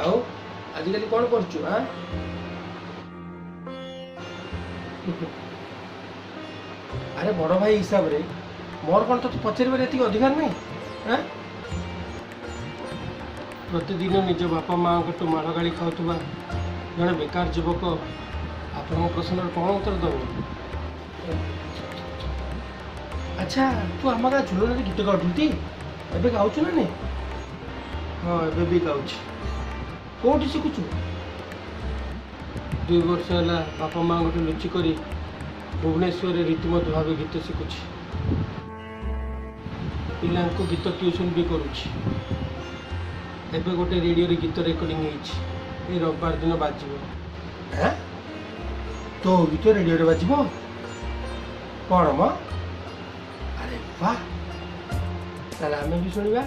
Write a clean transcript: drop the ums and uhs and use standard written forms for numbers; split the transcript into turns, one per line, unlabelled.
ଆଉ ଆଜିକାଲି କ'ଣ କରୁଛୁ? ଆଁ, ଆରେ ବଡ଼ ଭାଇ ହିସାବରେ ମୋର କ'ଣ ତୋତେ ପଚାରିବାର ଏତିକି ଅଧିକାର ନାହିଁ? ଆଁ, ପ୍ରତିଦିନ ନିଜ ବାପା ମାଆଙ୍କଠୁ ମାଡ଼ ଗାଳି ଖାଉଥିବା ଜଣେ ବେକାର ଯୁବକ ଆପଣଙ୍କ ପ୍ରଶ୍ନର କ'ଣ ଉତ୍ତର ଦେବ? ଆଚ୍ଛା, ତୁ ଆମ ଗାଁ ଝୁଲଣରେ ଗୀତ ଗାଉଥିଲୁ ଟି? ଏବେ ଗାଉଛୁ ନା ନାଇଁ? ହଁ, ଏବେ ବି ଗାଉଛି। କେଉଁଠି ଶିଖୁଛୁ? 2 ବର୍ଷ ହେଲା ବାପା ମାଆଙ୍କଠୁ ଲୁଚି କରି ଭୁବନେଶ୍ୱରରେ ରୀତିମତ ଭାବେ ଗୀତ ଶିଖୁଛି। ପିଲାଙ୍କୁ ଗୀତ ଟ୍ୟୁସନ୍ ବି କରୁଛି। ଏବେ ଗୋଟେ ରେଡ଼ିଓରେ ଗୀତ ରେକର୍ଡ଼ିଂ ହେଇଛି, ଏଇ ରବିବାର ଦିନ ବାଜିବ। ହେଁ, ତୋ ଗୀତ ରେଡ଼ିଓରେ ବାଜିବ? କ'ଣ ମ, ଆରେ ବାহ, ତାହେଲେ ଆମେ ବି ଶୁଣିବା।